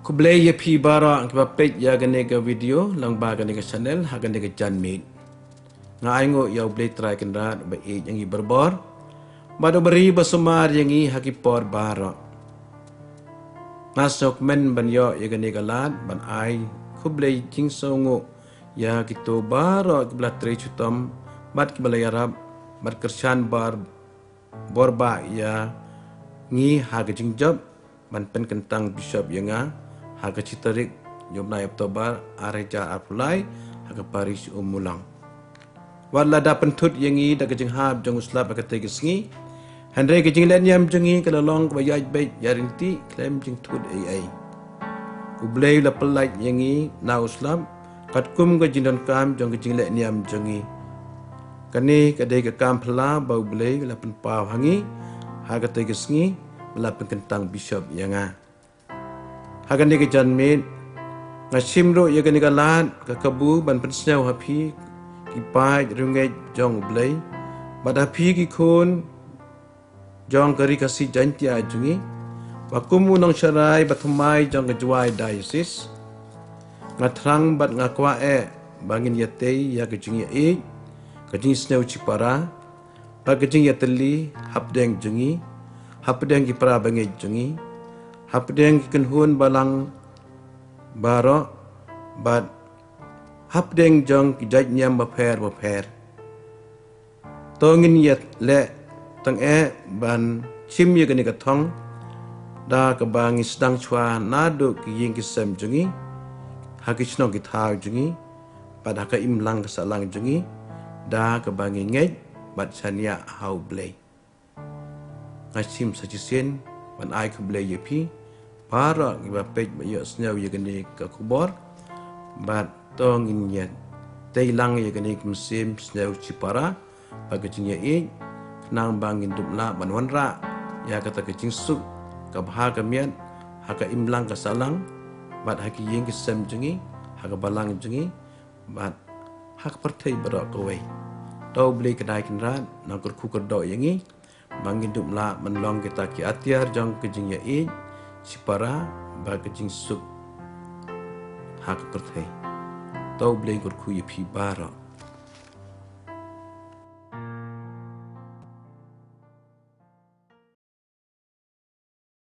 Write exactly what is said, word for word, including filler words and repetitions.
Khublei ïa phi baroh kiba peit ïa kane ka video lyngba kane ka channel ha kane ka janmiet. Nga ainguh ïa U Blei Trai Kynrad uba ïeit ïa ngi barabor bad uba ri ba sumar ïa ngi ha ki por baroh. Nga sngewkmen ban ïoh ïa kane ka lad ban ai khublei jingsngewnguh ïa kito baroh kiba la trei shitom bad kiba la ïarap bad kyrshan bor bor ba ïa ngi ha ka jingjop ban pynkyntang bishop ïa nga ha ka shi tarik jong u bnai October ar hajar arphew lai ha ka parish Ummulong. Wat la da pynthut ïa ngi da ka jinghap jong u slap ha katei ka sngi, hynrei ka jinglehniam jong ngi ka la long kaba ïaid beit ïaid ryntih khlem jingthut ei ei. U Blei u la pyllait ïa ngi na u slap katkum ka jingdonkam jong ka jinglehniam jong ngi. Kane ka dei ka kam phylla ba U Blei u la pynpaw ha ngi ha katei ka sngi, ba la pynkyntang bishop ïa nga. Ha kane ka janmiet nga shim ruh ïa kane ka lad ka kabu ban pynsngew ha phi ki paid riewngeit jong U Blei bad ha phi ki khun jong ka Ri Khasi Jaiñtia jong ngi, ba kum u nongsharai ba thymmai jong ka Jowai Diocese, nga thrang bad nga kwah eh ba ngin ïatei ïa ka jingïaieit, ka jingsngew shipara bad ka jingïatylli hapdeng jong ngi, hapdeng ki para bangeit jong ngi, hapdeng ki kynhun balang baroh bad hapdeng jong ki jait niam bapher bapher. To ngin ïaleh tang eh ban shim ïa kane ka thong da kaba ngi sdang shuwa naduh ki ïing ki sem jong ngi, ha ki shnong ki thaw jong ngi bad ha ka imlang ka sahlang jong ngi, da kaba ngi ngeit bad shaniah ha U Blei. Nga shim sa shisien ban ai khublei ïa phi baroh kiba peit ba ïohsngew ïa kane ka khubor bad to ngin ïatei lang ïa kane ka mynsiem sngew shipara bad ka jingïaieit, khnang ba ngin dup lah ban wanrah ïa kata ka jingsuk kaba ha ka miat, ha ka imlang ka sahlang bad ha ki ïing ki sem jong ngi, ha ka balang jong ngi bad ha ka pyrthei baroh kawei. To U Blei Trai Kynrad un kyrkhu kyrdoh ïa ngi ba ngin dup lah ban long kita ki atiar jong ka jingïaieit shipara bad ka jingsuk ha ka pyrthei. To U Blei un kyrkhu ïa phi baroh.